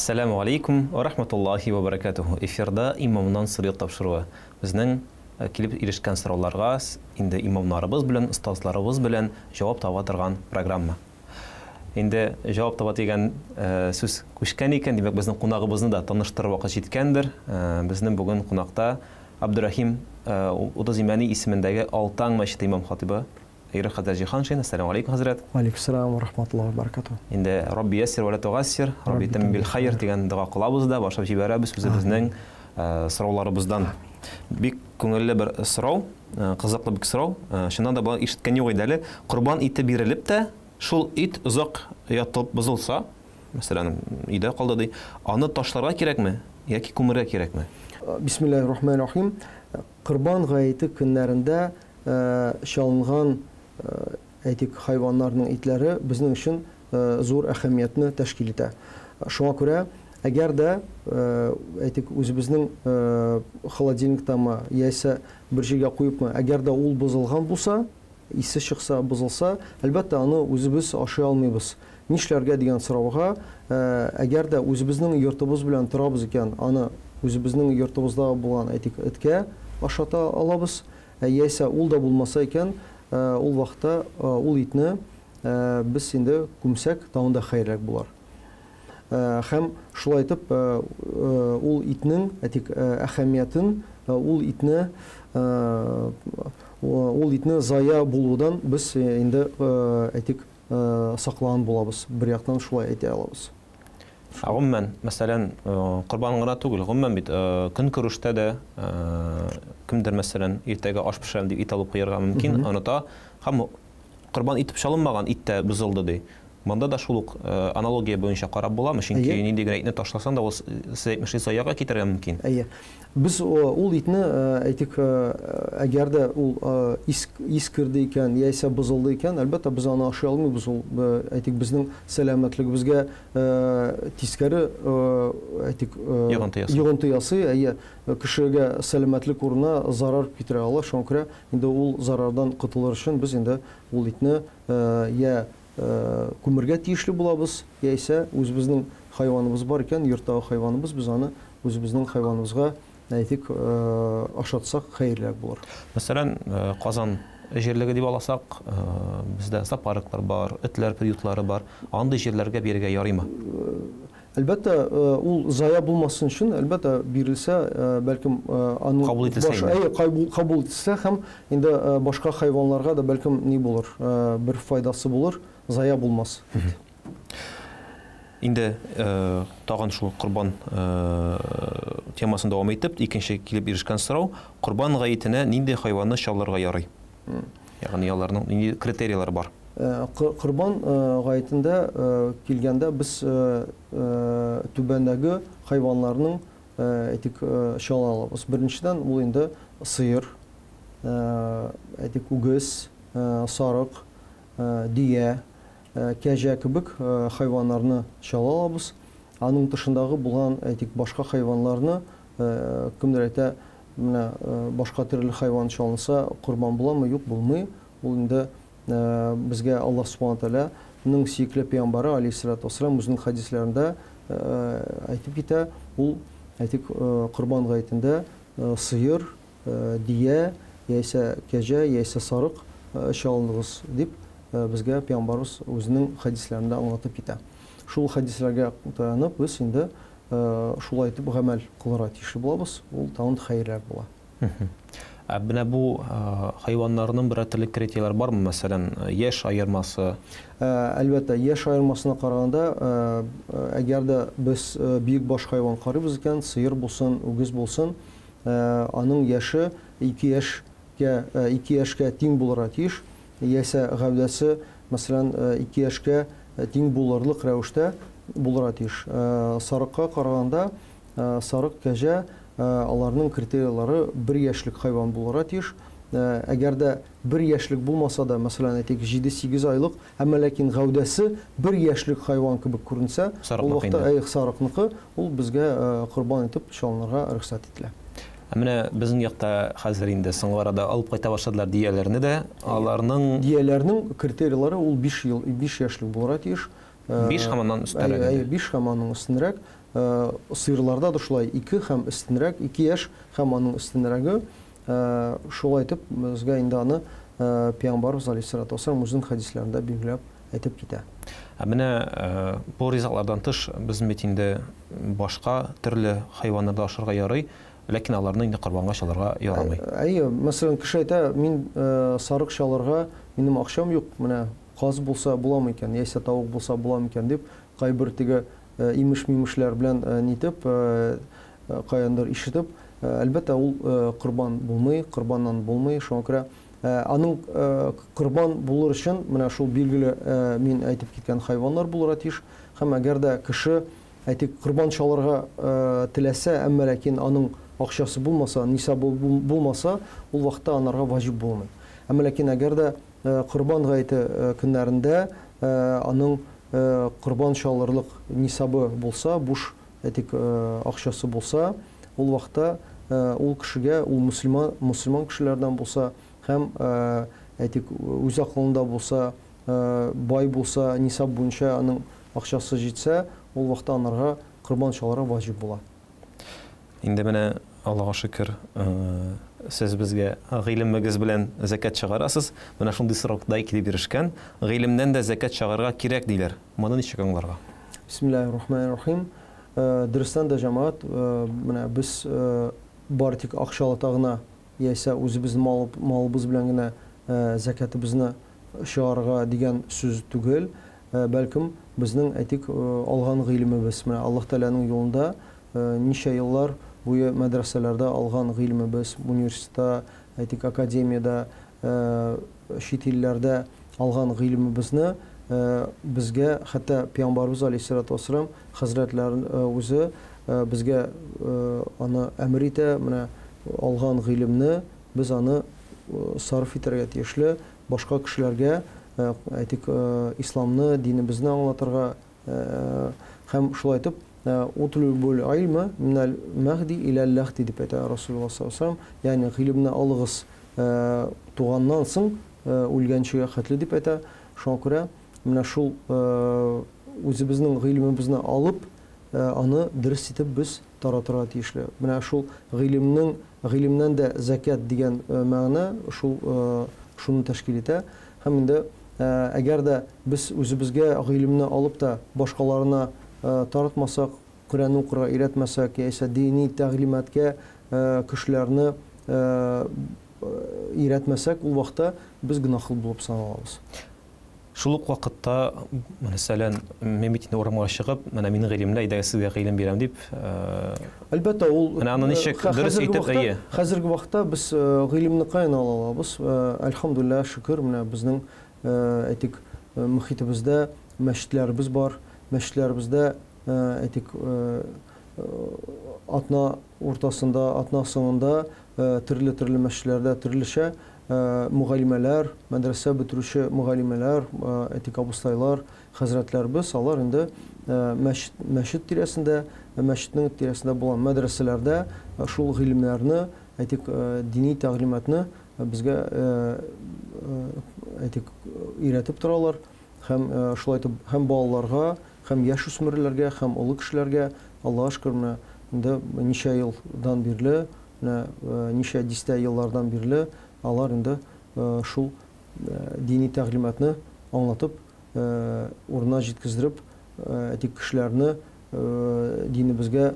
Әссәләмү алейкум ва рахматуллахи ва баракатуху. Эфирда Имамнан сорыйк тапшыруы. Безнең килеп ирешкән сорауларга инде имамнарыбыз белән, остазларыбыз белән җавап таба торган программа. Инде җавап таба дигән сүз күчкән икән, димәк, безнең кунагыбызны да таныштырыр вакыт җиткәндер. Безнең бүген кунакта Абдурахим Утыз Имәни исемендәге Алтаң мәчете имам-хатибы Айрат хәзрәт Җиһаншин. Әссәламү алейкум, хәзрәт. Валейкум сәлам ва рахматуллаһи ва баракатуһ. Инде Рабби яссир ва ла тугассир, Рабби тәммим бил хайр дигән дога кылабыз да, башлап җибәрәбез үзебезнең сорауларыбыздан. Бик күңелле бер сорау, кызыклы бик сорау. Чыннан да болай ишеткән юк иде әле. Корбан ите бирелеп тә, шул ит озак ятып бозылса, мәсәлән, өйдә калды ди, аны ташларга кирәкме яки күмергә кирәкме? Бисмиллаһир рахманир рахим. Корбан гаете көннәрендә чалынган, әйтик, хайваннарның итләре безнең өчен зур әһәмиятне тәшкил итә. Шуңа күрә, әгәр дә, әйтик, үзебезнең холодильниктамы яисә бер җиргә куепмы, әгәр дә ул бозылган булса, исе чыкса, бозылса, әлбәттә, аны үзебез ашый алмыйбыз. Нишләргә дигән сорауга, әгәр дә үзебезнең йортыбыз белән торабыз икән, аны үзебезнең йортыбызда булган, әйтик, эткә ашата алабыз. Яисә ул да булмаса икән, ул вакытта ул итне без инде күмсәк, тагын да хәерлерәк булар. Һәм шулай итеп ул итнең, әйтик, әһәмиятен, ул итне ул итне зая булудан без инде, әйтик, саклаган булабыз. Бер яктан шулай әйтә алабыз. Ә гомумән, мәсәлән, корбан гына түгел, гомумән бит көнкүрештә дә кемдер, мәсәлән, иртәгә аш пешерәм дип ит алып куярга мөмкин, оныта һәм корбан итеп чалынмаган ит тә бозылды ди. Монда да шул ук аналогия буенча карап буламы? Чөнки нинди генә итне ташласаң да, ул сез әйтмешли заяга китәргә мөмкин. Әйе. Без ул итне, әйтик, әгәр дә ул ис, ис керде икән, яисә бозылды икән, әлбәттә, без аны ашый алмыйбыз. Ул, әйтик, безнең сәламәтлегебезгә тискәре, әйтик, йогынты ясый. Йогынты ясый, әйе, кешегә сәламәтлек урынына зарар китерә ала. Шуңа күрә инде ул зарардан котылыр өчен без инде ул итне я күмергә тиешле булабыз, яисә үзебезнең хайваныбыз бар икән, йорттагы хайваныбыз, без аны үзебезнең хайваныбызга, әйтик, ашатсак, хәерлерәк булыр. Мәсәлән, Казан җирлеге дип аласак, бездә зоопарклар бар, этләр приютлары бар. Андый җирләргә бирергә ярыймы? Әлбәттә, ул зая булмасын өчен, әлбәттә, бирелсә, бәлкем, аның кабул ителсә инде. Әйе, кабул ителсә һәм инде башка хайваннарга да бәлкем ни булыр, бер файдасы булыр, зая булмас. Инде тагын шул корбан темасын дәвам итеп, икенче килеп ирешкән сорау, корбан гаетенә нинди хайванны чалырга ярый? Ягъни аларның нинди критерийлары бар? Корбан гаетендә килгәндә без түбәндәге хайваннарның, әйтик, чала алабыз. Беренчедән, ул инде сыер, әйтик, үгез, сарык, дөя, кәҗә кебек хайваннарны чала алабыз. Аның тышындагы булган, әйтик, башка хайваннарны, кемдер әйтә, менә башка төрле хайван чалынса, корбан буламы? Юк, булмый. Ул инде безгә Аллаһ Субхана Тәгаләнең сөекле пәйгамбәре алейһиссалату вассалам үзенең хәдисләрендә әйтеп китә, ул, әйтик, корбан гаетендә сыер, дия, яисә кәҗә, яисә сарык чалыныгыз дип безгә пәйгамбәребез үзенең хәдисләрендә аңлатып китә. Шул хәдисләргә таянып, без инде шулай итеп гамәл кылырга тиешле булабыз, ул тагын хәерлерәк була. Ә менә бу хайваннарның берәр төрле критерийлары бармы, мәсәлән, яшь аермасы? Әлбәттә, яшь аермасына караганда, әгәр дә без биек баш хайван карыйбыз икән, сыер булсын, үгез булсын, аның яше 2 яшькә, 2 яшькә тиң булырга тиеш, яисә гәүдәсе, мәсәлән, 2 яшькә тиң булырлык рәвештә булырга тиеш. Сарыкка караганда, сарык, кәҗә, аларның критерийлары бер яшьлек хайван булырга тиеш. Әгәр дә бер яшьлек булмаса да, мәсәлән, әйтик, 7-8 айлык, әмма ләкин гәүдәсе бер яшьлек хайван кебек күренсә, ул вакытта, әй, сарыкныкы, ул безгә корбан итеп чалынырга рөхсәт ителә. Ә менә безнең якта хәзер инде соңгы арада алып кайта башладылар дөяләрне дә. Аларның Дөяләрнең критерийлары ул 5 ел, 5 яшьлек булырга тиеш. 5 һәм аннан өстәрәк. Әйе, 5 һәм аның өстенрәк. Сыерларда да шулай ике һәм өстенрәк, 2 яшь һәм аның өстенрәге. Шулай итеп, безгә инде аны Пәйгамбәрбез алейһиссалату вассалам үзенең хәдисләрендә билгеләп әйтеп китә. Ә менә бу ризыклардан тыш без бит инде башка төрле хайваннар да ашарга ярый, ләкин аларны инде корбанга чалырга ярамый. Әйе, мәсәлән, кеше әйтә, мин сарык чалырга минем акчам юк, менә каз булса буламы икән, яисә тавык булса буламы икән дип, кайбер теге имеш-мимешләр белән нитеп, каяндыр ишетеп, әлбәттә, ул корбан булмый, корбаннан булмый, шуңа күрә аның корбан булыр өчен менә шул билгеле мин әйтеп киткән хайваннар булырга тиеш. Һәм әгәр дә кеше, әйтик, корбан чалырга теләсә, әмма ләкин аның акчасы булмаса, нисабы булмаса, ул вакытта анарга ваҗиб булмый. Әмма ләкин әгәр дә Корбан гаете көннәрендә аның корбан чалырлык нисабы булса, буш, әйтик, акчасы булса, ул вакытта ул кешегә, ул мөселман, мөселман кешеләрдән булса һәм, әйтик, үз акылында булса, бай булса, нисаб буенча аның акчасы җитсә, ул вакытта анарга корбан чалырга ваҗиб була. Инде менә, Аллага шөкер, сез безгә гыйлемегез белән зәкят чыгарасыз. Менә шундый сорау да килеп ирешкән. Гыйлемнән дә зәкят чыгарырга кирәк, диләр. Моны ничек аңларга? Бисмиллаһир рахманир рахим. Дөрестән дә, җәмәгать, менә без бары тик акчалата гына яисә үзебезнең малыбыз белән генә зәкятыбызны чыгарырга дигән сүз түгел. Бәлкем, безнең, әйтик, алган гыйлемебез, менә Аллаһ Тәгаләнең юлында ничә еллар буе мәдрәсәләрдә алган гыйлемебез, университетта, әйтик, академиядә, чит илләрдә алган гыйлемебезне безгә хәтта Пәйгамбәребез алейһиссалату вассалам хәзрәтләр үзе безгә аны әмер итә, менә алган гыйлемне без аны сарыф итәргә тиешле, башка кешеләргә, әйтик, исламны, динебезне аңлатырга һәм шулай итеп, утлубул илма минәл мәһди иләл ләхди дип әйтә Расулуллаһ саллаллаһу алейһи ва сәлләм, ягъни гыйлемне алыгыз туганнан соң үлгәнчегә хәтле дип әйтә. Шуңа күрә менә шул үзебезнең гыйлемебезне алып, аны дөрес итеп без таратырга тиешле. Менә шул гыйлемнең, гыйлемнән дә зәкят дигән мәгънә шул шуны тәшкил итә. Һәм инде әгәр дә без үзебезгә гыйлемне алып та башкаларына таратмасак, Коръәнне укырга өйрәтмәсәк, яисә дини тәгълиматкә кешеләрне өйрәтмәсәк, ул вакытта без гөнаһлы булып саналабыз. Шул ук вакытта, мәсәлән, мин бит инде урамга чыгып, менә мин гыйлемле, әйдәгез сезгә гыйлем бирәм дип, Әлбәттә, ул менә аны ничек дөрес итеп, әйе. Хәзерге вакытта без гыйлемне каян ала алабыз? Әлхәмдүлилләһ, шөкер, менә безнең, әйтик, мөхитебездә мәчетләребез бар. Мәчетләребездә, әйтик, атна уртасында, атна соңында төрле-төрле мәчетләрдә төрлечә мөгаллимәләр, мәдрәсә бетерүче мөгаллимәләр, әйтик, абыстайлар, хәзрәтләребез, алар инде мәчет, мәчет тирәсендә, мәчетнең тирәсендә булган мәдрәсәләрдә шул гыйлемнәрне, әйтик, дини тәгълиматны безгә, әйтик, өйрәтеп торалар. Һәм шулай итеп һәм балаларга, һәм яшүсмерләргә, һәм олы кешеләргә, Аллага шөкер, менә инде ничә елдан бирле, менә ничә дистә еллардан бирле алар инде шул дини тәгълиматны аңлатып, урынына җиткездереп, әйтик, кешеләрне динебезгә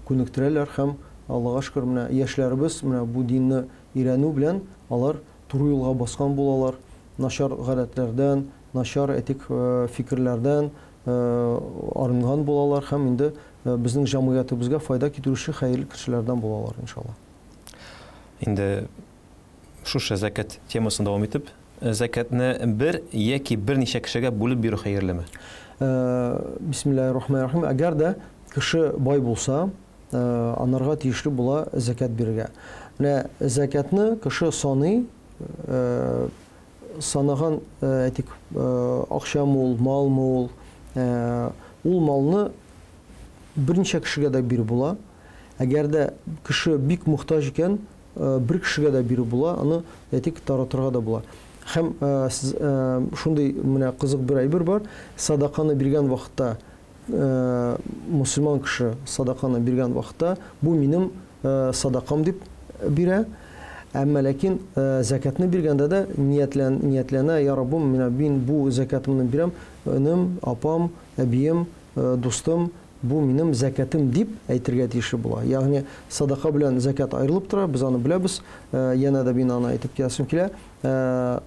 күнектерәләр һәм, Аллага шөкер, менә яшьләребез менә бу динне өйрәнү белән алар туры юлга баскан булалар, начар гадәтләрдән, начар, әйтик, фикерләрдән арынган булалар һәм инде безнең җәмгыятебезгә файда китерүче хәерле кешеләрдән булалар, иншалла. Инде шушы зәкят темасын дәвам итеп, зәкятне бер яки берничә кешегә бүлеп бирү хәерлеме? Бисмиллаһир рахманир рахим. Әгәр дә кеше бай булса, анарга тиешле була зәкят бирергә. Менә зәкятны кеше саный, санаган, әйтик, акчамы ул, малмы ул, ул малны берничә кешегә дә биреп була. Әгәр дә кеше бик мохтаҗ икән, бер кешегә дә биреп була, аны, әйтик, таратырга да була. Һәм шундый менә кызык бер әйбер бар, садаканы биргән вакытта Мөселман кеше садаканы биргән вакытта, бу минем садакам дип бирә. Әмма ләкин зәкятны биргәндә дә ниятлән, ниятләнә, я Раббым, менә мин бу зәкятымны бирәм, энем, апам, әбием, дустым, бу минем зәкятым дип әйтергә тиешле була. Ягъни садака белән зәкят аерылып тора, без аны беләбез. Янә дә мин аны әйтеп китәсем килә.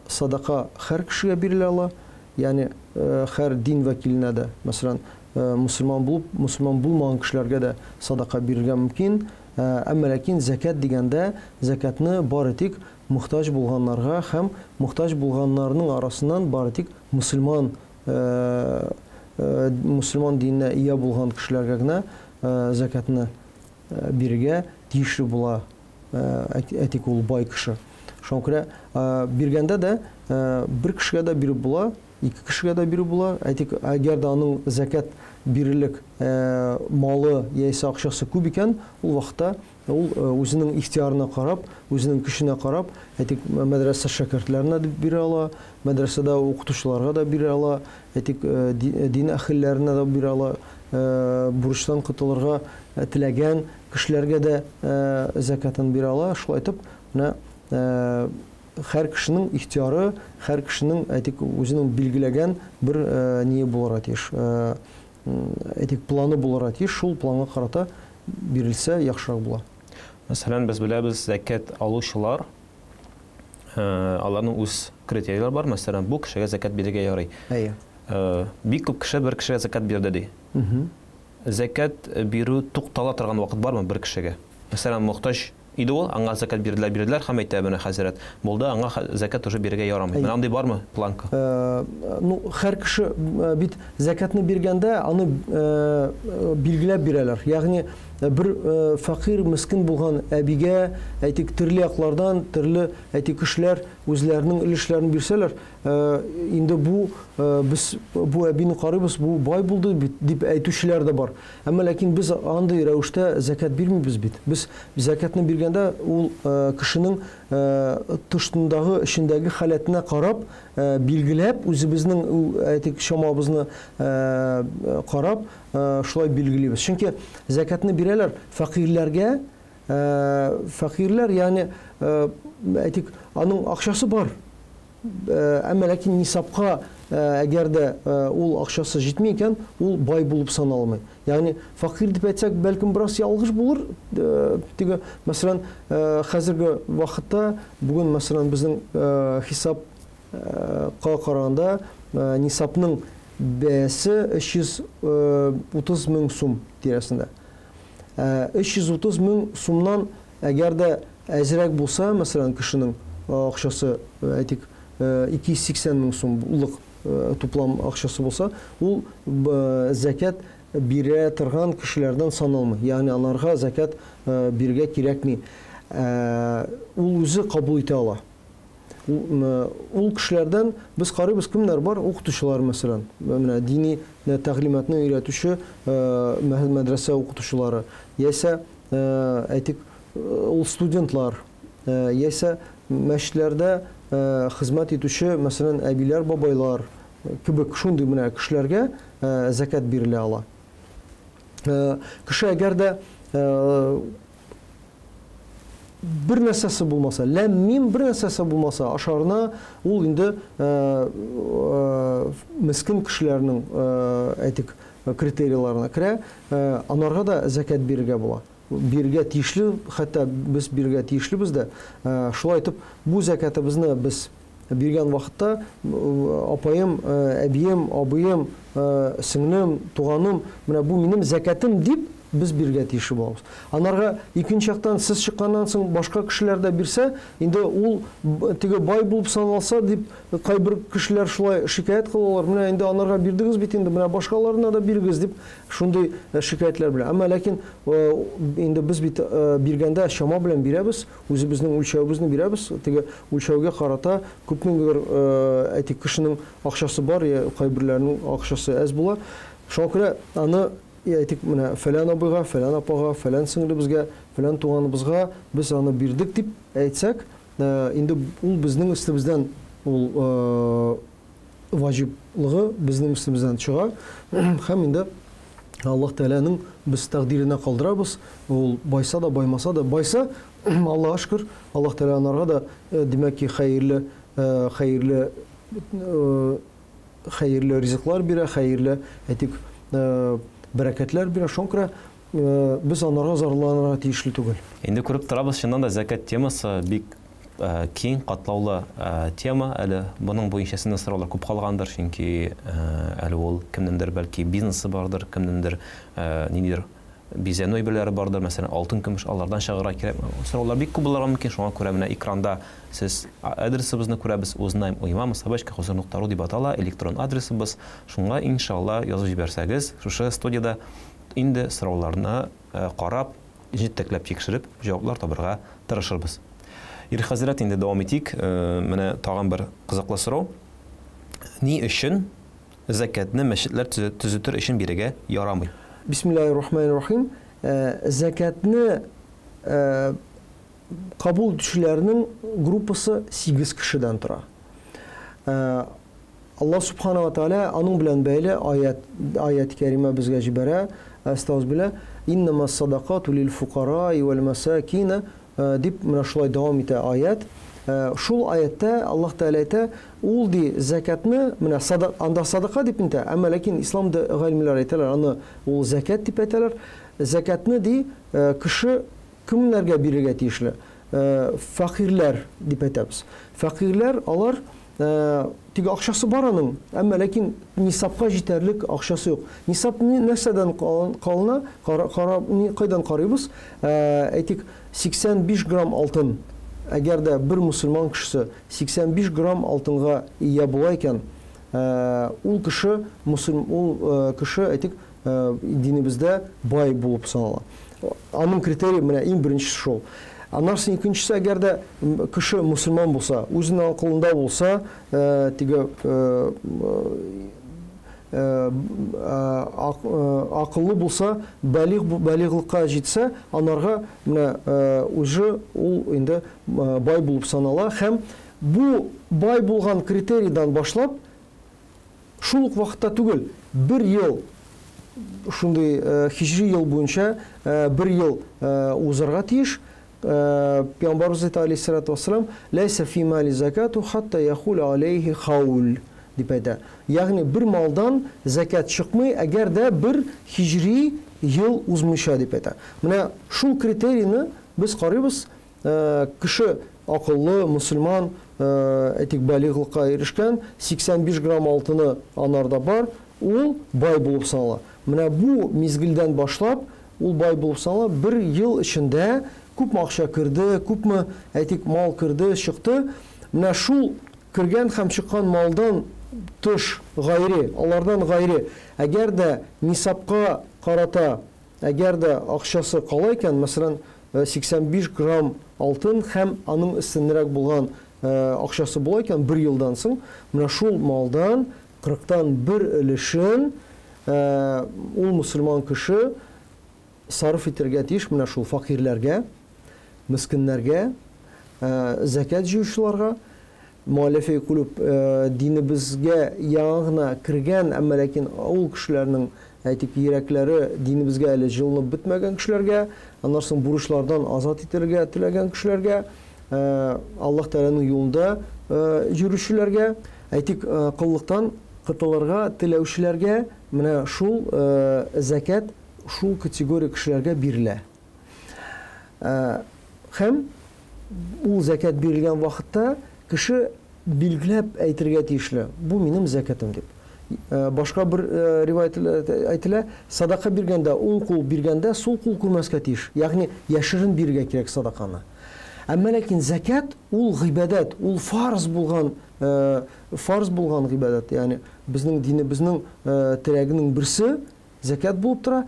Садака һәр кешегә бирелә ала. Ягъни һәр дин вәкиленә дә, мәсәлән, мөселман булып, мөселман булмаган кешеләргә дә садака бирергә мөмкин. Әмма ләкин зәкят дигәндә, зәкятны бары тик мохтаҗ булганнарга һәм мохтаҗ булганнарның арасыннан бары тик мөселман мөселман диненә ия булган кешеләргә генә зәкятны бирергә тиешле була. Әйтик, ул бай кеше. Шуңа күрә биргәндә дә бер кешегә дә биреп була, ике кешегә дә биреп була. Әйтик, әгәр дә аның зәкят бирерлек малы яисә акчасы күп икән, ул вакытта ул үзенең ихтиярына карап, үзенең көченә карап, әйтик, мәдрәсә шәкертләренә дә бирә ала, мәдрәсәдә укытучыларга да бирә ала, әйтик, дин әһелләренә дә бирә ала, бурычтан котылырга теләгән кешеләргә дә зәкятын бирә ала. Шулай итеп, менә һәр кешенең ихтияры, һәр кешенең, әйтик, үзенең билгеләгән бер ние булырга тиеш. Әйтик, планы булырга тиеш, шул планга карата бирелсә яхшырак була. Мәсәлән, без беләбез, зәкят алучылар, аларның үз критерийлары бар. Мәсәлән, бу кешегә зәкят бирергә ярый. Әйе. Бик күп кеше бер кешегә зәкят бирде ди. Зәкят бирү туктала торган вакыт бармы бер кешегә? Мәсәлән, мохтаҗ иде ул, аңа зәкят бирделәр, бирделәр һәм әйтә, менә хәзрәт, булды, аңа зәкят уже бирергә ярамый. Менә андый бармы планка? Ну, һәр кеше бит зәкятны биргәндә аны билгеләп бирәләр. Ягъни бер фәкыйрь, мескен булган әбигә, әйтик, төрле яклардан, төрле, әйтик, кешеләр үзләренең өлешләрен бирсәләр, Инде бу без бу әбине карыйбыз, бу бай булды бит, дип әйтүчеләр дә бар. Әмма ләкин без андый рәвештә зәкят бирмибез бит. Без зәкятны биргәндә ул кешенең тыштындагы, эчендәге халәтенә карап, билгеләп, үзебезнең әйтик, чамабызны карап, шулай билгелибез. Чөнки зәкятны бирәләр фәкыйрьләргә, фәкыйрьләр, ягъни әйтик, аның акчасы бар. Әмма ләкин нисабка, әгәр дә ул акчасы җитми икән, ул бай булып саналмый. Ягъни фәкыйрь дип әйтсәк, бәлкем бераз ялгыш булыр. Теге, мәсәлән, хәзерге вакытта, бүген, мәсәлән, безнең хисапка караганда, нисабның бәясе 330 мең сум тирәсендә. 330 мең сумнан әгәр дә әзрәк булса, мәсәлән, кешенең акчасы, әйтик, 280 мең сумлык туплам акчасы булса, ул зәкят бирә торган кешеләрдән саналмый. Ягъни аларга зәкят бирергә кирәкми. Ул үзе кабул итә ала. Ул кешеләрдән без карыйбыз, кемнәр бар? Укытучылар, мәсәлән, менә дини тәгълиматны өйрәтүче мәдрәсә укытучылары, яисә, әйтик, ул студентлар, яисә мәчетләрдә хезмәт итүче, мәсәлән, әбиләр, бабайлар кебек шундый менә кешеләргә зәкят бирелә ала. Кеше әгәр дә бер нәрсәсе булмаса, ләм-мим бер нәрсәсе булмаса, ашарына ул инде мескен кешеләрнең, әйтик, критерийларына керә, анарга да зәкят бирергә була. Бирергә тиешле, хәтта без бирергә тиешлебез дә. Шулай итеп, бу зәкятыбызны без биргән вакытта, апаем, әбием, абыем, сеңлем, туганым, менә бу минем зәкятым дип без бирергә тиешле булабыз. Анарга икенче яктан сез чыкканнан соң башка кешеләр дә бирсә, инде ул теге бай булып саналса дип кайбер кешеләр шулай шикаять кылалар. Менә инде анарга бирдегез бит инде, менә башкаларына да бирегез дип шундый шикаятьләр белән. Әмма ләкин инде без бит биргәндә чама белән бирәбез. Үзебезнең үлчәвебезне бирәбез. Теге үлчәүгә карата күпмедер, әйтик, кешенең акчасы бар, я кайберләренең акчасы әз була. Шуңа күрә аны, әйтик, менә фәлән абыйга, фәлән апага, фәлән сеңлебезгә, фәлән туганыбызга без аны бирдек дип әйтсәк, инде ул безнең өстебездән ул ваҗиблыгы безнең өстебездән чыга һәм инде Аллаһ Тәгаләнең без тәкъдиренә калдырабыз. Ул байса да, баймаса да, байса, Аллаһка шөкер, Аллаһ Тәгалә анарга да, димәк ки, хәерле, хәерле, хәерле ризыклар бирә, хәерле, әйтик, бәрәкәтләр бирә. Шуңа күрә без анарга зарланырга тиешле түгел. Инде күреп торабыз, чыннан да зәкят темасы бик киң, катлаулы тема. Әле моның буенча сезнең сораулар күп калгандыр, чөнки әле ул кемнеңдер бәлки бизнесы бардыр, кемнеңдер ниндидер бизәнү әйберләре бардыр, мәсәлән, алтын, көмеш, алардан чыгарга кирәк. Сораулар бик күп булырга мөмкин, шуңа күрә менә экранда сез адресыбызны күрәбез, узнаем у имама собачка хозур нокта ру дип атала электрон адресыбыз. Шуңа иншалла язып җибәрсәгез, шушы студиядә инде сорауларны карап, җентекләп тикшереп, җаваплар табырга тырышырбыз. Ир хәзрәт, инде дәвам итик. Менә тагын бер кызыклы сорау. Ни өчен зәкятне мәчетләр төзетер өчен бирергә ярамый? Бисмиллаһир рахманир рахим. Зәкятне кабул итүчеләрнең группасы 8 кешедән тора. Аллаһ Субхана ва Тааля аның белән бәйле аят, аят кәримә безгә җибәрә. Әстәгъфирулла. Иннама садакату лил фукара вәл масакина дип менә шулай дәвам итә аят. Шул аятта Аллаһ Тәгалә әйтә, ул ди зәкятны, менә садак, анда садака дип әйтә, әмма ләкин ислам галимнәре әйтәләр, аны ул зәкят дип әйтәләр. Зәкятны ди кеше кемнәргә бирергә тиешле? Фәкыйрьләр дип әйтәбез. Фәкыйрьләр алар тик акчасы бар аның, әмма ләкин нисабка җитәрлек акчасы юк. Нисаб нәрсәдән калына? Кайдан карыйбыз? Әйтик, 85 грамм алтын. Әгәр дә бер мусульман кешесе 85 грамм алтынга ия була икән, ул кеше мусульм, ул кеше, әйтик, динебездә бай булып санала. Аның критерий менә иң беренчесе шул. Аннан соң икенчесе, әгәр дә кеше мусульман булса, үзенең акылында булса, теге акыллы булса, балигъ балигълыкка җитсә, анарга менә уже ул инде бай булып санала һәм бу бай булган критерийдан башлап шул ук вакытта түгел, бер ел шундый хиҗри ел буенча бер ел узарга тиеш. Пәйгамбәрбез әйтә алейһиссалату вассалам, "Ләйсә фи мали закату хатта яхул алейхи хаул" дип әйтә. Ягъни бер малдан закат чыкмый, әгәр дә бер хиҗри ел узмыйча дип әйтә. Менә шул критерийны без карыйбыз, кеше акыллы, мусульман, әйтик, балигълыкка ирешкән, 85 грамм алтыны анарда бар, ул бай булып санала. Менә бу мизгелдән башлап, ул бай булып санала, бер ел эчендә күпме акча керде, күпме, әйтик, мал керде, чыкты. Менә шул кергән һәм чыккан малдан тыш, гайре, алардан гайре, әгәр дә нисабка карата, әгәр дә акчасы кала икән, мәсәлән, 85 грамм алтын һәм аның өстенрәк булган акчасы була икән бер елдан соң, менә шул малдан 40-тан бер өлешен ул мусульман кеше сарыф итәргә тиеш менә шул факирләргә, мескеннәргә, зәкят җыючыларга, муаллифи кулуб динебезгә яңа гына кергән, әмма ләкин ул кешеләрнең, әйтик, йөрәкләре динебезгә әле җылынып бетмәгән кешеләргә, аннан соң бурычлардан азат итәргә теләгән кешеләргә, Аллаһ Тәгаләнең юлында йөрүчеләргә, әйтик, коллыктан котылырга теләүчеләргә менә шул зәкят шул категория кешеләргә бирелә. Һәм ул зәкят бирелгән вакытта кеше билгеләп әйтергә тиешле, бу минем зәкятым дип. Башка бер риваять әйтелә, садака биргәндә, уң кул биргәндә сул кул күрмәскә тиеш, ягъни яшерен бирергә кирәк садаканы. Әмма ләкин зәкят ул гыйбадәт, ул фарз булган, фарз булган гыйбадәт, ягъни безнең динебезнең терәгенең берсе зәкят булып тора.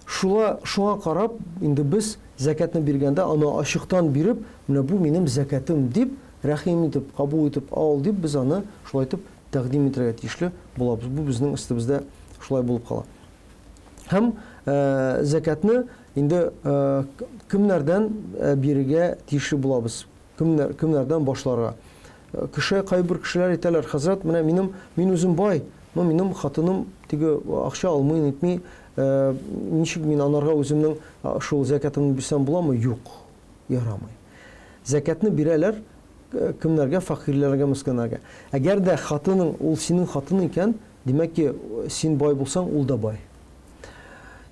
Шула, шуңа карап, инде без зәкятны биргәндә аны ачыктан биреп, менә бу минем зәкятым дип, рәхим итеп, кабул итеп ал дип без аны шулай итеп тәкъдим итәргә тиешле булабыз. Бу безнең өстебездә шулай булып кала. Һәм зәкятны инде кемнәрдән бирергә тиешле булабыз? Кемнәр, кемнәрдән башларга? Кеше, кайбер кешеләр әйтәләр, хәзрәт, менә минем, мин үзем бай, но минем хатыным теге акча алмый, нитми. Ничек мин анарга үземнең шул зәкятымны бирсәм буламы? Юк, ярамый. Зәкятны бирәләр кемнәргә? Фәкыйрьләргә, мескеннәргә. Әгәр дә хатының, ул синең хатының икән, димәк ки, син бай булсаң, ул да бай.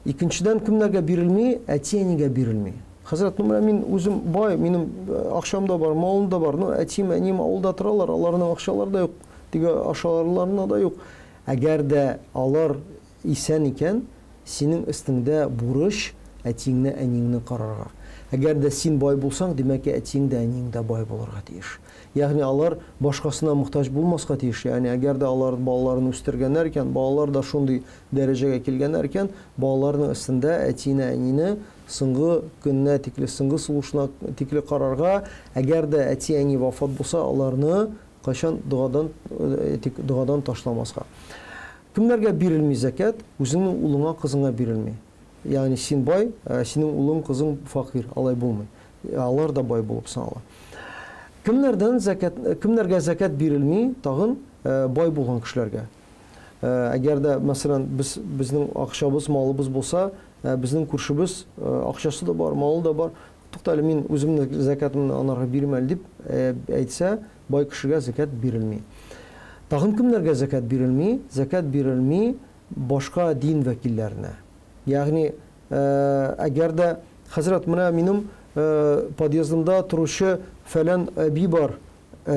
Икенчедән, кемнәргә бирелми? Әти-әнигә бирелми. Хәзрәт, ну менә мин үзем бай, минем акчам да бар, малым да бар, ну әтием, әнием авылда торалар, аларның акчалары да юк, теге ашарларына да юк. Әгәр дә алар исән икән, синең өстеңдә бурыч әтиеңне, әниеңне карарга. Әгәр дә син бай булсаң, димәк ки, әтиең дә, әниең дә бай булырга тиеш. Ягъни алар башкасына мохтаҗ булмаска тиеш. Ягъни әгәр дә алар балаларын үстергәннәр икән, балалар да шундый дәрәҗәгә килгәннәр икән, балаларның өстендә әтине, әнине соңгы көненә тикле, соңгы сулышына тикле карарга, әгәр дә әти-әни вафат булса, аларны кайчан догадан, әйтик, догадан ташламаска. Кемнәргә бирелми зәкят? Үзеңнең улыңа, кызыңа бирелми. Ягъни син бай, ә синең улың, кызың факир, алай булмый. Алар да бай булып санала. Кемнәрдән зәкят, кемнәргә зәкят бирелми? Тагын бай булган кешеләргә. Әгәр дә, мәсәлән, без безнең акчабыз, малыбыз булса, безнең күршебез акчасы да бар, малы да бар, тукта әле, мин үземнең зәкятымны анарга бирим әле дип әйтсә, бай кешегә зәкят бирелми. Тагын кемнәргә зәкят бирелми? Зәкят бирелми башка дин вәкилләренә. Ягъни, әгәр дә, хәзрәт, менә минем подъездымда торучы фәлән әби бар,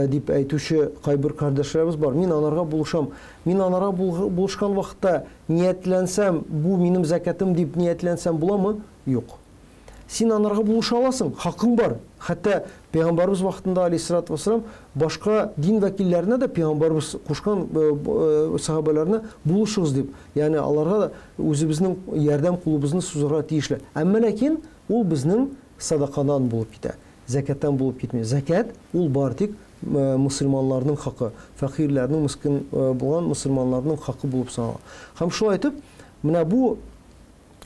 дип әйтүче кайбер кардәшләребез бар. Мин анарга булышам. Мин анарга булышкан вакытта ниятләнсәм, бу минем зәкятым дип ниятләнсәм буламы? Юк. Син анарга булыша аласың, хакың бар. Хәтта пәйгамбәрбез вакытында, алейһиссалату вассалам, башка дин вәкилләренә дә пәйгамбәрбез кушкан сахабәләренә булышыгыз дип. Ягъни аларга да үзебезнең ярдәм кулыбызны сузарга тиешле. Әмма ләкин ул безнең садакадан булып китә. Зәкяттан булып китми. Зәкят ул бары тик мөселманнарның хакы, фәкыйрьләрнең, мескен булган мөселманнарның хакы булып санала. Һәм шулай итеп, менә бу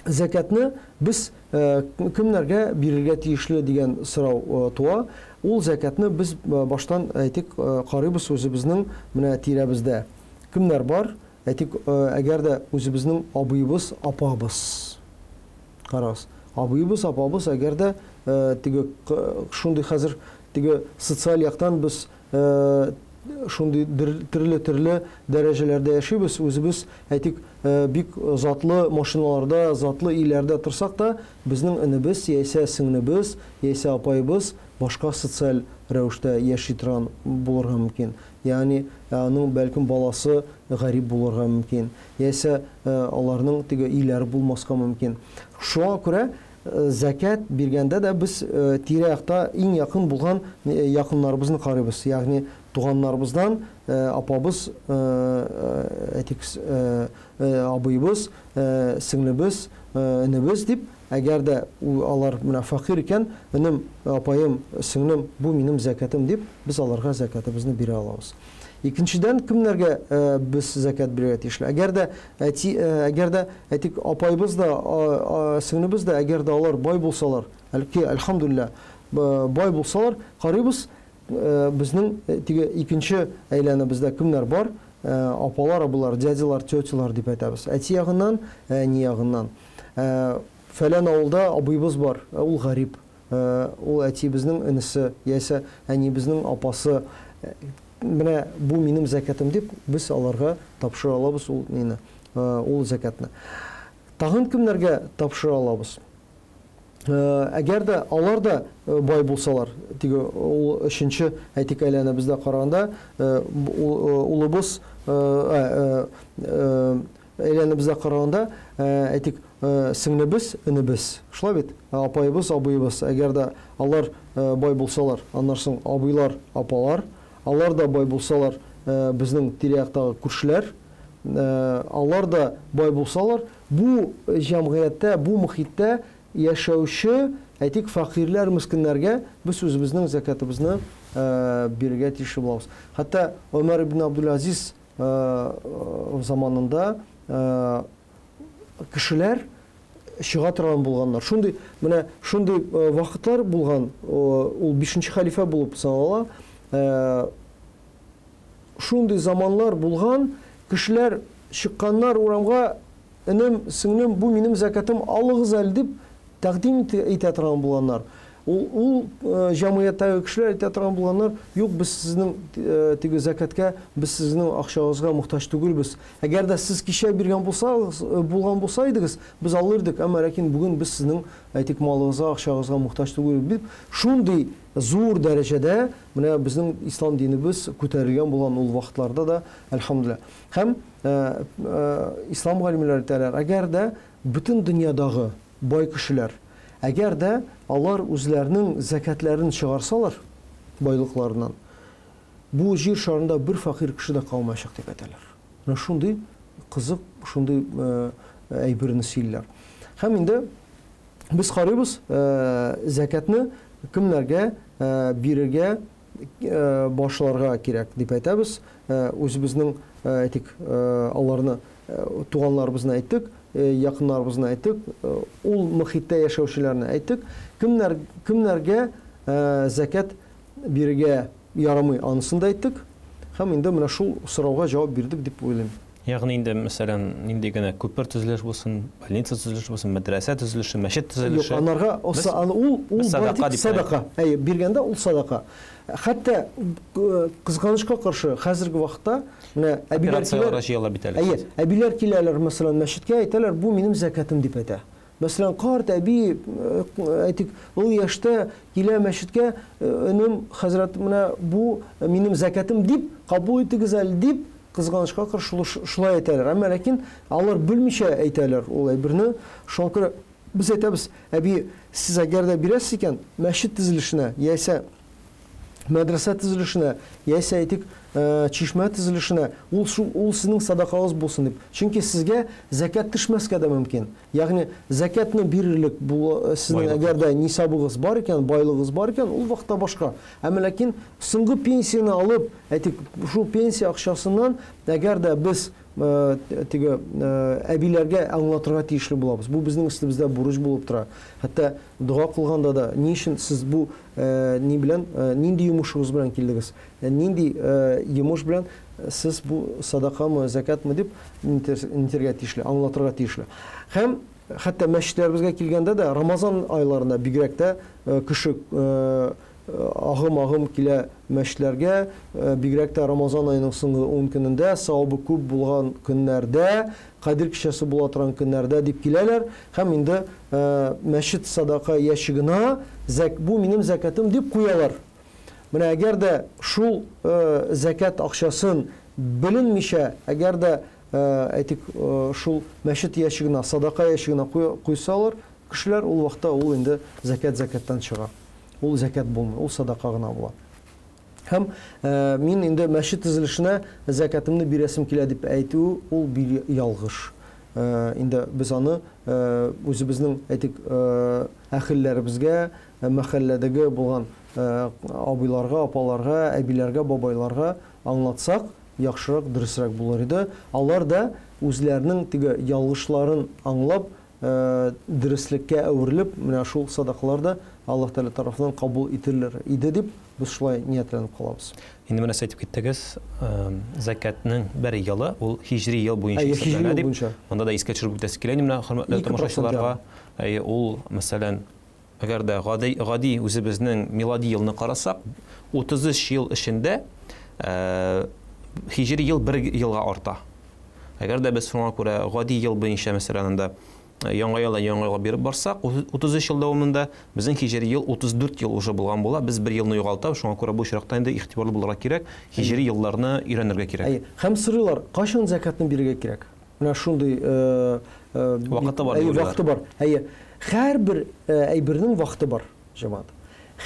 зәкятны без кемнәргә бирергә тиешле дигән сорау туа. Ул зәкятны без баштан әйтик, карыйбыз үзебезнең менә тирәбездә кемнәр бар? Әйтик, әгәр дә үзебезнең абыебыз, апабыз. Карагыз, абыебыз, апабыз, әгәр дә теге шундый хәзер теге социаль яктан без шундый төрле-төрле дәрәҗәләрдә яшибез, үзебез, әйтик, бик затлы машиналарда, затлы өйләрдә торсак та, безнең энебез, яисә сеңлебез, яисә апаебыз башка социаль рәвештә яши торган булырга мөмкин. Ягъни, аның бәлкем баласы гарип булырга мөмкин, яисә аларның теге өйләре булмаска мөмкин. Шуңа күрә зәкят биргәндә дә без тирә-якта иң якын булган якыннарыбызны карыйбыз. Ягъни туганнарыбыздан апабыз, әйтик, абыебыз, сеңлебез, энебез дип, әгәр дә алар менә фәкыйрь икән, энем, апаем, сеңлем, бу минем зәкятым дип, без аларга зәкятыбызны бирә алабыз. Икенчедән, кемнәргә без зәкят бирергә тиешле? Әгәр дә әти, әгәр дә әйтик, апайыбыз да, сеңлебез дә, әгәр дә алар бай булсалар, әлки, әлхәмдүлилләһ, бай булсалар, карыйбыз, безнең теге икенче әйләнебездә кемнәр бар? Апалар, абыйлар, дядялар, тетялар дип әйтәбез. Әти ягыннан, әни ягыннан. Фәлән авылда абыебыз бар, ул гарип. Ул әтиебезнең энесе, яисә әниебезнең апасы. Менә бу минем зәкятым дип, без аларга тапшыра алабыз ул мине, ул зәкятны. Тагын кемнәргә тапшыра алабыз? Әгәр дә алар да бай булсалар, теге ул өченче, әйтик, әйләнәбездә караганда, улыбыз, әйләнебездә караганда, әйтик, сеңлебез, энебез, шулай бит? Апаебыз, абыебыз, әгәр дә алар бай булсалар, аннан соң абыйлар, апалар, алар да бай булсалар, безнең тирә-яктагы күршеләр, алар да бай булсалар, бу җәмгыятьтә, бу мохиттә яшәүче, әйтик, фәкыйрьләр, мескеннәргә без үзебезнең зәкятыбызны бирергә тиешле булабыз. Хәтта Омәр ибн Абдул-Азиз заманында кешеләр чыга торган булганнар. Шундый, менә шундый вакытлар булган, ул бишенче хәлифә булып санала. Шундый заманнар булган, кешеләр чыкканнар урамга. Энем, сеңлем, бу минем зәкятым, алыгыз әле, дип тәкъдим итә торган булганнар. Ул, ул җәмгыятьтәге кешеләр әйтә торган булганнар, юк, без сезнең теге зәкятка, без сезнең акчагызга мохтаҗ түгелбез. Әгәр дә сез кичә биргән булсагыз, булган булса идегез, без алыр идек, әмма ләкин бүген без сезнең, әйтик, малыгызга, акчагызга мохтаҗ түгел, дип, шундый зур дәрәҗәдә менә безнең ислам динебез күтәрелгән булган ул вакытларда да, әлхәмдүлилләһ. Һәм ислам галимнәре әйтәләр, әгәр дә бөтен дөньядагы бай кешеләр, әгәр дә алар үзләренең зәкятләрен чыгарсалар байлыкларыннан, бу җир шарында бер фәкыйрь кеше дә калмаячак дип әйтәләр. Менә шундый кызык, шундый әйберне сөйлиләр. Һәм инде без карыйбыз, зәкятны кемнәргә бирергә башларга кирәк дип әйтәбез. Үзебезнең, әйтик, аларны туганнарыбызны әйттек, якыннарыбызны әйттек, ул мөхиттә яшәүчеләрне әйттек. Кемнәр, кемнәргә зәкят бирергә ярамый, анысын да әйттек. Һәм инде менә шул сорауга җавап бирдек дип уйлыйм. Ягъни инде, мәсәлән, нинди генә күпер төзелеш булсын, больница төзелеше булсын, мәдрәсә төзелеше, мәчет төзелеше. Юк, анарга Без, ул ул без бары садака тик дип садака. Әйе, биргәндә ул садака. Хәтта кызганычка каршы, хәзерге вакытта менә әбиләр Операцияләргә килә. җыялар бит әле. Әйе, әбиләр киләләр, мәсәлән, мәчеткә әйтәләр, бу минем зәкятым дип әйтә. Мәсәлән, карт әби, әйтик, ул яшьтә килә мәчеткә, энем, хәзрәт, менә бу минем зәкятым дип кабул итегез әле дип, кызганычка каршы шулай әйтәләр. Әмма ләкин алар белмичә әйтәләр ул әйберне. Шуңа күрә без әйтәбез, әби, сез әгәр дә бирәсез икән, мәчет төзелешенә, яисә мәдрәсә төзелешенә, яисә әйтик, чишмә төзелешенә, ул шул ул сезнең садакагыз булсын дип. Чөнки сезгә зәкят төшмәскә дә мөмкин. Ягъни зәкятны бирерлек бу сезнең әгәр дә нисабыгыз бар икән, байлыгыз бар икән, ул вакытта башка. Әмма ләкин соңгы пенсияне алып, әйтик, шул пенсия акчасыннан әгәр дә без теге әбиләргә аңлатырга тиешле булабыз. Бу безнең өстебездә бурыч булып тора. Хәтта дога кылганда да, ни өчен сез бу ни белән, нинди йомышыгыз белән килдегез? Нинди йомыш белән сез бу садакамы, зәкятмы дип нитергә тиешле, аңлатырга тиешле. Һәм хәтта мәчетләребезгә килгәндә дә Рамазан айларында бигрәк тә кеше агым-агым килә мәчетләргә, бигрәк тә Рамазан аеның соңгы 10 көнендә, савабы күп булган көннәрдә, Кадер кичәсе була торган көннәрдә дип киләләр һәм инде мәчет садака ящигына зәк, бу минем зәкятым дип куялар. Менә әгәр дә шул зәкят акчасын беленмичә, әгәр дә әйтик, шул мәчет ящигына, садака ящигына куйсалар, кешеләр ул вакытта ул инде зәкят зәкяттан чыга. Ул зәкят булмый, ул садака гына була. Һәм мин инде мәчет төзелешенә зәкятымны бирәсем килә дип әйтү ул бик ялгыш. Инде без аны үзебезнең, әйтик, әхелләребезгә, мәхәлләдәге булган абыйларга, апаларга, әбиләргә, бабайларга аңлатсак, яхшырак, дөресрәк булыр иде. Алар да үзләренең теге ялгышларын аңлап, дөреслеккә әверелеп, менә шул садакалар да Аллаһ Тәгалә тарафыннан кабул ителер иде дип, без шулай ниятләнеп калабыз. Инде менә сез әйтеп киттегез, зәкятнең бер елы ул һиҗри ел буенча Әйе, һиҗри исәпләнә ел дип. буенча. Монда да искә төшереп үтәсе килә инде менә хөрмәтле 2% тамашачыларга. ярым. Әйе, ул, мәсәлән, әгәр дә гади, гади үзебезнең милади елны карасак, 33 ел эчендә һиҗри ел бер елга арта. Әгәр дә без шуңа күрә гади ел буенча, мәсәлән, анда яңа елдан яңа елга биреп барсак, 33 ел дәвамында безнең һиҗри ел 34 ел уже булган була. Без бер елны югалтабыз, шуңа күрә бу очракта инде игътибарлы булырга кирәк, һиҗри елларны өйрәнергә кирәк. Әйе. Һәм сорыйлар, кайчан зәкятны бирергә кирәк? Менә шундый вакыты бар. Әйе, вакыты бар. Әйе. Һәрбер әйбернең вакыты бар, җәмәгать.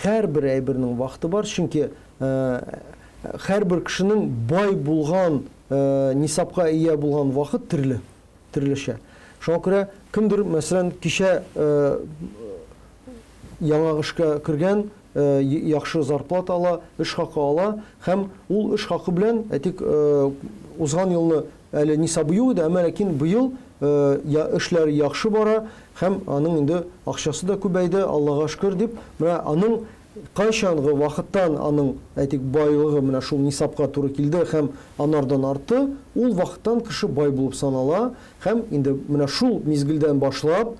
Һәрбер әйбернең вакыты бар, чөнки һәрбер кешенең бай булган, нисабка ия булган вакыт төрле, төрлечә. Шуңа күрә кемдер, мәсәлән, кичә яңа эшкә кергән, яхшы зарплата ала, эш хакы ала һәм ул эш хакы белән, әйтик, узган елны әле нисабы юк иде, әмма ләкин быел эшләр яхшы бара һәм аның инде акчасы да күбәйде, Аллага шөкер дип, менә аның Кайчангы вакыттан аның, әйтик, байлыгы менә шул нисабка туры килде һәм анардан артты, ул вакыттан кеше бай булып санала һәм инде менә шул мизгелдән башлап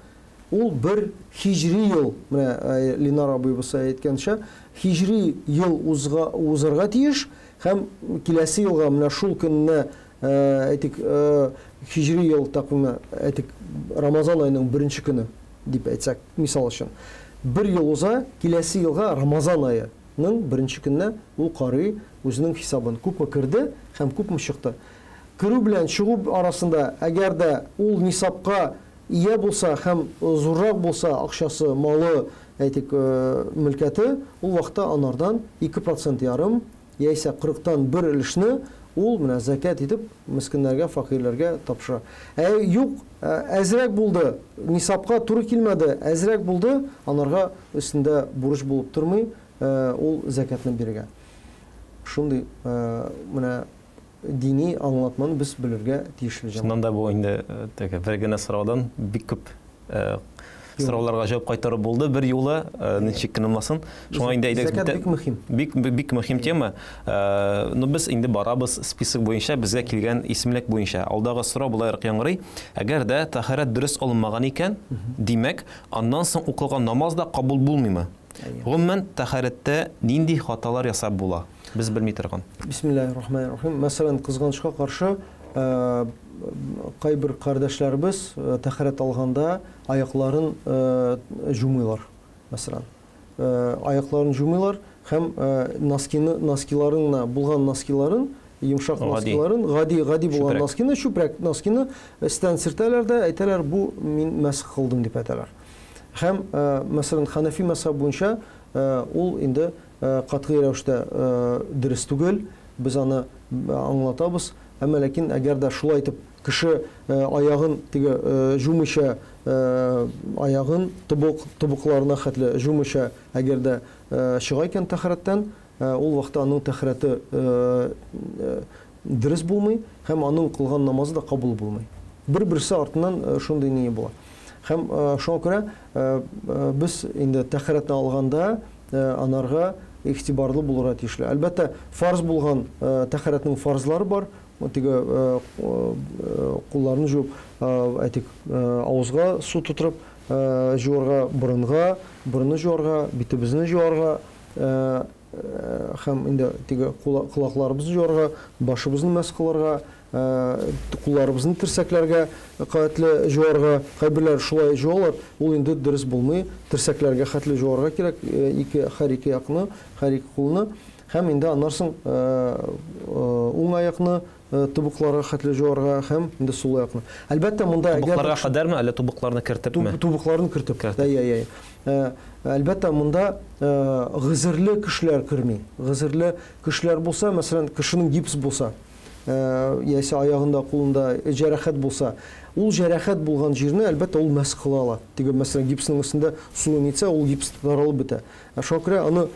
ул бер хиҗри ел, менә Ленар абыебыз әйткәнчә, хиҗри ел узга узарга тиеш һәм киләсе елга менә шул көнне, әйтик, хиҗри ел тәкъвиме, әйтик, Рамазан аеның беренче көне дип әйтсәк, мисал өчен, бер ел уза, киләсе елга Рамазан аеның беренче көненә ул карый үзенең хисабын, күпме керде һәм күпме чыкты. Керү белән чыгу арасында, әгәр дә ул нисабка ия булса һәм зуррак булса акчасы, малы, әйтик, мөлкәте, ул вакытта анардан 2 процент ярым яисә 40-тан бер өлешне ул менә зәкят итеп мескеннәргә, фәкыйрьләргә тапшыра. Ә юк, әзрәк булды, нисабка туры килмәде, әзрәк булды, анарга өстендә бурыч булып тормый ул зәкятны бирергә. Шундый менә дини аңлатманы без белергә тиешле, җәмәгать. Чыннан да бу инде теге бер генә сораудан бик күп сорауларга җавап кайтарып булды бер юлы, ничек кенә булмасын. Шуңа инде әйдәгез. Зәкят бик мөһим. Бик бик мөһим тема. Ну без инде барабыз список буенча, безгә килгән исемлек буенча. Алдагы сорау болайрак яңгырый. Әгәр дә тәһарәт дөрес алынмаган икән, димәк, аннан соң укылган намаз да кабул булмыймы? Гомумән, тәһарәттә нинди хаталар ясап була? Без белми торган. Бисмиллаһир-рахманир-рахим. Мәсәлән, кызганычка каршы, кайбер кардәшләребез тәһарәт алганда аякларын жумыйлар, мәсәлән. Аякларын жумыйлар һәм носкины, носкиларын, булган носкиларын, йомшак носкиларын, гади гади булган носкины, чүпрәк носкины өстән сөртәләр дә, әйтәләр, бу мин мәсх кылдым дип әйтәләр. Һәм, мәсәлән, Ханафи мәзһәбе буенча ул инде катгый рәвештә дөрес түгел, без аны аңлатабыз. Әмма ләкин әгәр дә шулай итеп кеше аягын теге жумыйча, аягын тубык тубыкларына хәтле жумыйча, әгәр дә чыга икән тәһарәттән, ул вакытта аның тәһарәте дөрес булмый һәм аның кылган намазы да кабул булмый. Бер-берсе артыннан шундый ни була. Һәм шуңа күрә без инде тәһарәтне алганда анарга игътибарлы булырга тиешле. Әлбәттә, фарз булган тәһарәтнең фарзлары бар. Теге кулларны жуып, әйтик, авызга су тутырып жуарга, борынга, борынны жуарга, битебезне жуарга, һәм инде теге колакларыбызны жуарга, башыбызны мәсх кылырга, кулларыбызны терсәкләргә хәтле жуарга. Кайберләр шулай жуалар, ул инде дөрес булмый. Терсәкләргә хәтле жуарга кирәк, ике һәр ике якны, һәр ике кулны. Һәм инде аннан соң уң аякны тубыкларга хәтле жуарга һәм инде сул аякны. Әлбәттә, монда Тубыкларга кадәрме, әллә тубыкларны кертепме? Тубыкларны кертеп. Әйе, әйе. Әлбәттә, монда гозерле кешеләр керми. Гозерле кешеләр булса, мәсәлән, кешенең гипс булса, яисә аягында, кулында җәрәхәт булса, ул җәрәхәт булган җирне, әлбәттә, ул мәсх кыла ала. Теге, мәсәлән, гипсның өстендә су нитсә, ул гипс таралып бетә. Шуңа күрә аны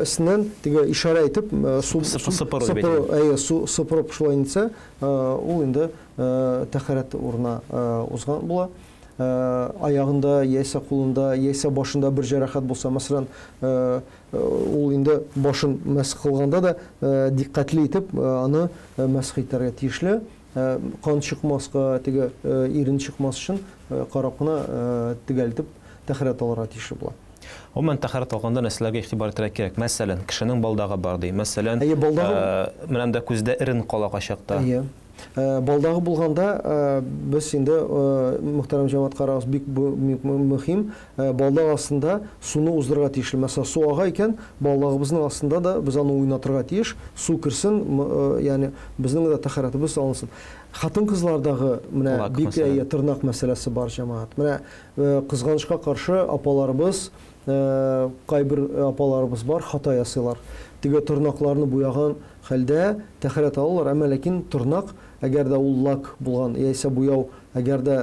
өстеннән теге ишарә итеп, су сыпыру, әйе, су сыпырып шулай нитсә, ул инде тәһарәт урынына узган була. Аягында, яисә кулында, яисә башында бер җәрәхәт булса, мәсәлән, ул инде башын мәсх кылганда да дикъкатьле итеп аны мәсх итәргә тиешле. Кан чыкмаска, теге ирен чыкмас өчен карап кына төгәл итеп тәһарәт алырга тиешле була. Гомумән, тәһарәт алганда нәрсәләргә игътибар итәргә кирәк? Мәсәлән, кешенең балдагы бар ди. Мәсәлән, Әйе, балдагы менә монда күздә эрен кала кайчакта. Әйе. Балдагы булганда без инде, мөхтәрәм җәмәгать, карагыз, бик мөһим, балдак астында суны уздырырга тиешле. Мәсәлән, су ага икән, балдагыбызның астында да без аны уйнатырга тиеш, су керсен, ягъни безнең дә тәһарәтебез алынсын. Хатын-кызлардагы менә бик әйе тырнак мәсьәләсе бар, җәмәгать. Менә кызганычка каршы, апаларыбыз, кайбер апаларыбыз бар, хата ясыйлар. Теге тырнакларны буяган хәлдә тәһарәт алалар, әмма ләкин тырнак, әгәр дә ул лак булган яисә буяу, әгәр дә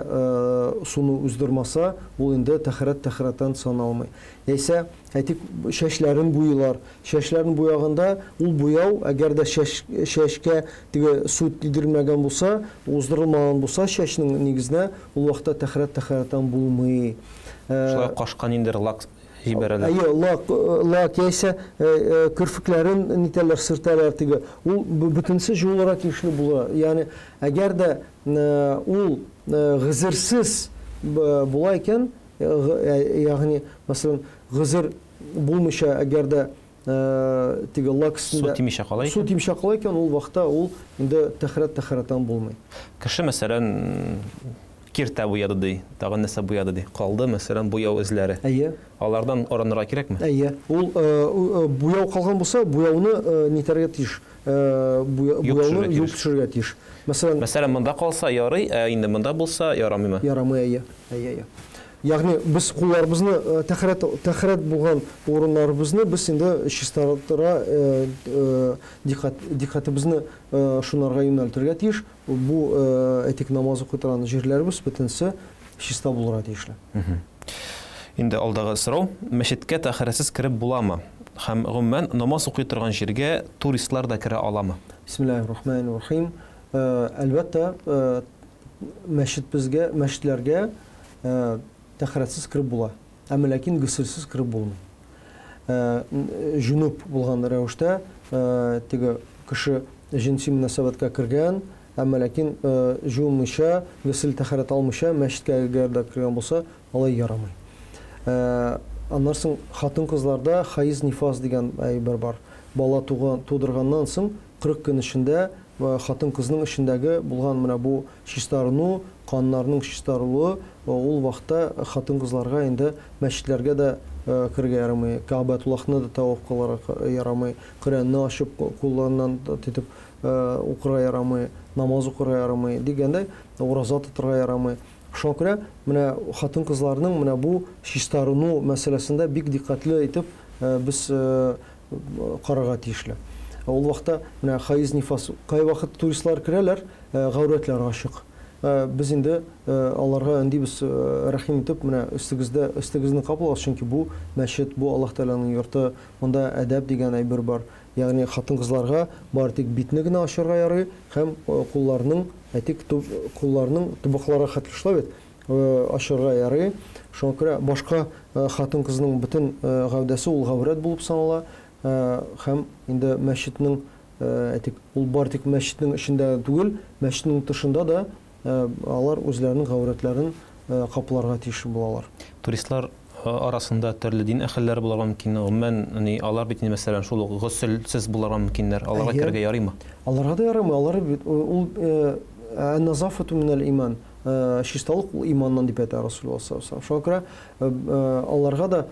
суны уздырмаса, ул инде тәһарәт тәһарәттән саналмый. Яисә, әйтик, чәчләрен буйлар. Чәчләрен буяганда ул буяу, әгәр дә чәч, чәчкә теге су тидермәгән булса, уздырылмаган булса чәчнең нигезенә, ул вакытта тәһарәт тәһарәттән булмый. Шулай кашка ниндидер лак җибәрәләр. Әйе, лак, лак яисә керфекләрен нитәләр, сөртәләр теге. Ул бөтенесе җуылырга тиешле була. Ягъни, әгәр дә ул гозерсез була икән, ягъни, мәсәлән, гозер булмыйча, әгәр дә теге лак өстендә су тимичә кала икән, су тимичә кала икән, ул вакытта ул инде тәһарәт тәһарәттән булмый. Кеше, мәсәлән, киртә буяды ди, тагын нәрсә буяды ди. Калды, мәсәлән, буяу эзләре. Әйе. Алардан арынырга кирәкме? Әйе. Ул буяу калган булса, буяуны нитәргә тиеш. Буяуны юып төшерергә тиеш. Мәсәлән, Мәсәлән, монда калса ярый, ә инде монда булса ярамыймы? Ярамый, әйе. Әйе, әйе. Ягъни без кулларыбызны тәһарәт тәһарәт булган урыннарыбызны без инде чистартырга дикъкать дикъкатебезне шунарга юнәлтергә тиеш. Бу әйтик намаз укый торган җирләребез бөтенесе чиста булырга тиешле. Инде алдагы сорау, мәчеткә тәһарәтсез кереп буламы? Һәм гомумән намаз укый торган җиргә туристлар да керә аламы? Бисмиллаһир рахманир рахим. Әлбәттә, мәчет безгә, мәчетләргә тәһарәтсез кереп була. Әмма ләкин гөселсез кереп булмый. Җүнүп булган рәвештә теге кеше җенси мөнәсәбәткә кергән, әмма ләкин җуынмыйча, гөсел тәһарәт алмыйча мәчеткә әгәр дә кергән булса, алай ярамый. Аннан соң хатын-кызларда хаиз нифас дигән әйбер бар. Бала туган, тудырганнан соң 40 көн эчендә хатын-кызның эчендәге булган менә бу чистарыну, каннарның чистарылуы, ул вакытта хатын-кызларга инде мәчетләргә дә керергә ярамый, Кәгъбәтуллаһны да тәваф кылырга ярамый, Коръәнне ачып кулларыннан тотып укырга ярамый, намаз укырга ярамый дигәндәй, ураза тотырга ярамый. Шуңа күрә менә хатын-кызларның менә бу чистарыну мәсьәләсендә бик дикъкатьле итеп без карарга тиешле. Ул вакытта менә хаиз нифас, кайвакыт туристлар керәләр, гаурәтләр ачык. Без инде аларга өндибез, рәхим итеп, менә өстегездә, өстегезне каплагыз, чөнки бу мәчет, бу Аллаһ Тәгаләнең йорты, монда әдәп дигән әйбер бар. Ягъни хатын-кызларга бары тик битне генә ачарга ярый һәм кулларның, әйтик, кулларның тубыклары хәтле шулай бит, ачарга ярый. Шуңа күрә башка хатын-кызның бөтен гәүдәсе ул гаурәт булып санала һәм инде мәчетнең, әйтик, ул бары тик мәчетнең эчендә түгел, мәчетнең тышында да алар үзләренең гаурәтләрен капларга тиеш булалар. Туристлар арасында төрле дин әһелләре булырга мөмкин. Гомумән, ни, алар бит инде, мәсәлән, шул ук госелсез булырга мөмкиннәр. Аларга керергә ярыймы? Аларга да ярамый. Алар бит ул ән-назафату минәл иман. Чисталык ул иманнан дип әйтә Расулуллаһ саллаллаһу алейһи ва сәлләм. Шуңа күрә аларга да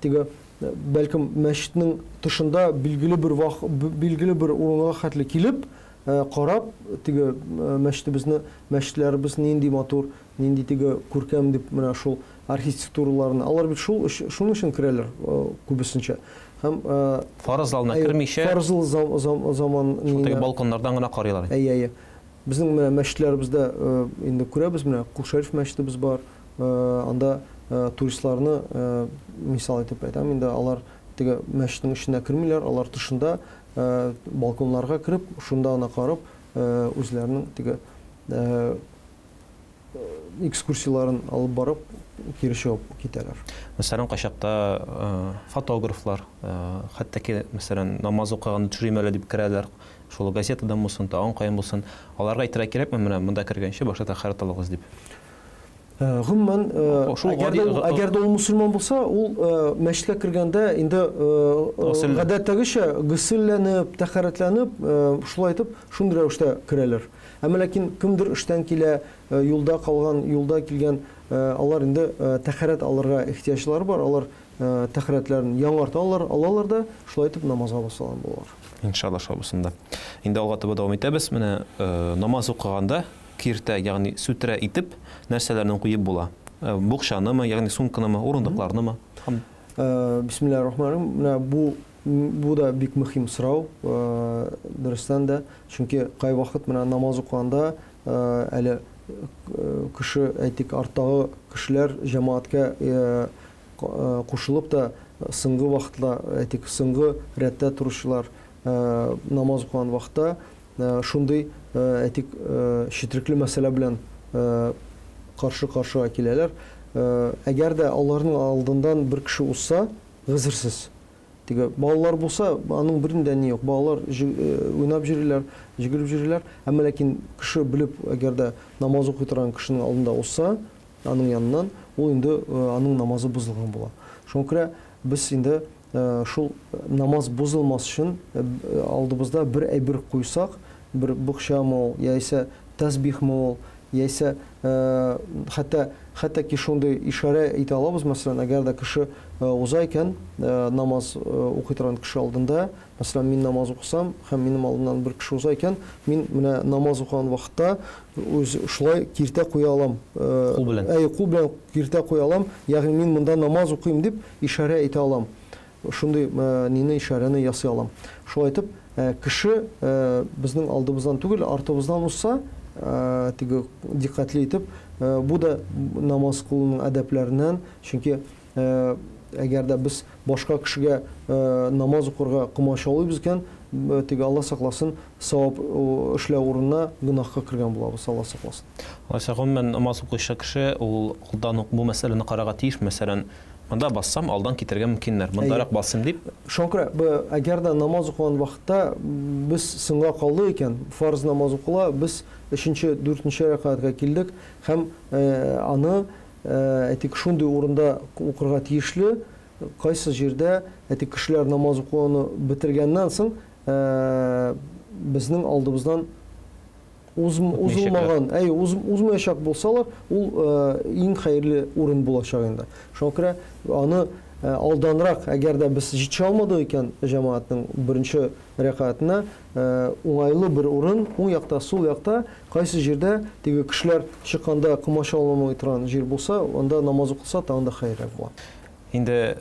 теге бәлкем мәчетнең тышында билгеле бер вак билгеле бер урынга хәтле килеп, карап, теге мәчетебезне, мәчетләребез нинди матур, нинди теге күркәм дип менә шул архитектураларны, алар бит шул шуның өчен керәләр күбесенчә. Һәм фарыз залына кермичә, фарыз заман шул теге балконнардан гына карыйлар. Әйе, әйе. Безнең менә мәчетләребездә инде күрәбез, менә Кол Шәриф мәчетебез бар. Анда туристларны мисал итеп әйтәм, инде алар теге мәчетнең эченә кермиләр, алар тышында балконнарга кереп, шунда гына карап, үзләренең теге экскурсияләрен алып барып, кире чыгып китәләр. Мәсәлән, кайчакта фотографлар, хәтта ки, мәсәлән, намаз укыганны төшерим әле дип керәләр, шул газетадан булсын, тагын каян булсын. Аларга әйтергә кирәкме, менә монда кергәнче башта тәһарәт алыгыз дип? Гомумән, әгәр дә ул мусульман булса, ул мәчеткә кергәндә инде гадәттәгечә гөселләнеп, тәһарәтләнеп, шулай итеп, шундый рәвештә керәләр. Әмма ләкин кемдер эштән килә, юлда калган, юлда килгән, алар инде тәһарәт алырга ихтыяҗлары бар, алар тәһарәтләрен яңарталар, алалар да, шулай итеп намазга басалар булалар. Иншалла, шулай булсын да. Инде алга таба дәвам итәбез. Менә намаз укыганда киртә, ягъни сүтрә итеп нәрсәләрне куеп була? Букчанымы, ягъни сумканымы, урындыкларнымы? Һәм Бисмиллаһир рахманир рахим. Менә бу бу да бик мөһим сорау, дөрестән дә, чөнки кайвакыт менә намаз укыганда әле кеше, әйтик, арттагы кешеләр җәмәгатькә кушылып та соңгы вакытла, әйтик, соңгы рәттә торучылар намаз укыган вакытта шундый, әйтик, четерекле мәсьәлә белән каршы-каршыга киләләр. Әгәр дә аларның алдыннан бер кеше узса, гозерсез. Теге балалар булса, аның бернинди дә ни юк. Балалар уйнап йөриләр, җигереп йөриләр. Әмма ләкин кеше белеп, әгәр дә намаз укый торган кешенең алдында узса, аның яныннан, ул инде аның намазы бозылган була. Шуңа күрә без инде шул намаз бозылмас өчен алдыбызда бер әйбер куйсак, бер букчамы ул, яисә тәсбихмы ул, яисә хәтта хәтта ки шундый ишарә итә алабыз, мәсәлән, әгәр дә кеше уза икән, намаз укый торган кеше алдында, мәсәлән, мин намаз укысам һәм минем алдымнан бер кеше уза икән, мин менә намаз укыган вакытта үз шулай киртә куя алам. Кул белән. Әйе, кул белән киртә куя алам, ягъни мин монда намаз укыйм дип ишарә итә алам. Шундый нине ишарәне ясый алам. Шулай итеп, кеше безнең алдыбыздан түгел, артыбыздан узса, теге диккатьле итеп, бу да намаз кылуның әдәпләреннән, чөнки әгәр дә без башка кешегә намаз укырга комачаулыйбыз икән, теге Алла сакласын, савап эшләү урынына гөнаһка кергән булабыз, Алла сакласын. Алайса, гомумән, намаз укучы кеше ул алдан ук бу мәсьәләне карарга тиеш, мәсәлән, Монда бассам, алдан китәргә мөмкиннәр. Мондарак басыйм дип. Шуңа күрә, бу, әгәр дә намаз укыган вакытта без соңга калдык икән, фарз намаз укыла, без өченче, дүртенче рәкәгатькә килдек һәм аны, әйтик, шундый урында укырга тиешле, кайсы җирдә, әйтик, кешеләр намаз укуны бетергәннән соң, безнең алдыбыздан узылмаган, әйе, узмаячак булсалар, ул иң хәерле урын булачак инде. Шуңа күрә аны алданрак, әгәр дә без җитешә алмадык икән җәмәгатьнең беренче рәкәгатенә, уңайлы бер урын, уң якта, сул якта, кайсы җирдә теге кешеләр чыкканда комачауламый торган җир булса, анда намаз укылса, тагын да хәерлерәк була. Инде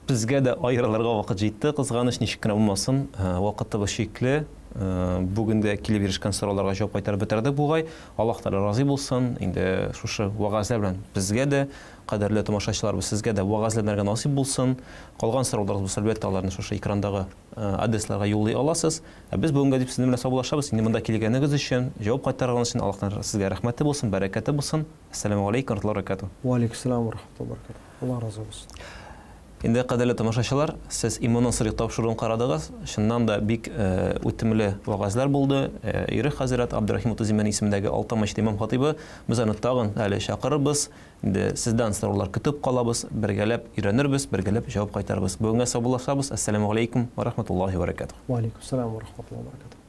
безгә дә аерылырга вакыт җитте, кызганыч, ничек кенә булмасын, вакытыбыз чикле. Бүген дә килеп ирешкән сорауларга җавап кайтарып бетердек бугай. Аллаһ Тәгалә разый булсын. Инде шушы вәгазьләр белән безгә дә, кадерле тамашачыларыбыз, сезгә дә вәгазьләнергә насыйп булсын. Калган сорауларыгыз булса, әлбәттә, аларны шушы экрандагы адресларга юллый аласыз. Ә без бүгенгә дип сезнең белән саубуллашабыз. Инде монда килгәнегез өчен, җавап кайтарганыгыз өчен Аллаһтан сезгә рәхмәте булсын, бәрәкәте булсын. Әссәламү алейкум ва рахматуллаһи ва баракатуһ. Ва алейкум ассалам ва рахматуллаһи ва баракатуһ. Аллаһ разый булсын. Инде, кадерле тамашачылар, сез Иманнан сорыйк тапшыруын карадыгыз. Чыннан да бик үтемле вәгазьләр булды. Ирек хәзрәт Абдурахим Утыз Имән исемендәге Алта мәчете имам хатыйбы. Без аны тагын әле чакырырбыз. Инде сездән сораулар көтеп калабыз. Бергәләп өйрәнербез, бергәләп җавап кайтарырбыз. Бүгенгә саубуллашабыз. Әссәламү алейкум ва рахматуллаһи ва баракатуһ. Ва алейкум ассалам ва рахматуллаһи ва баракатуһ.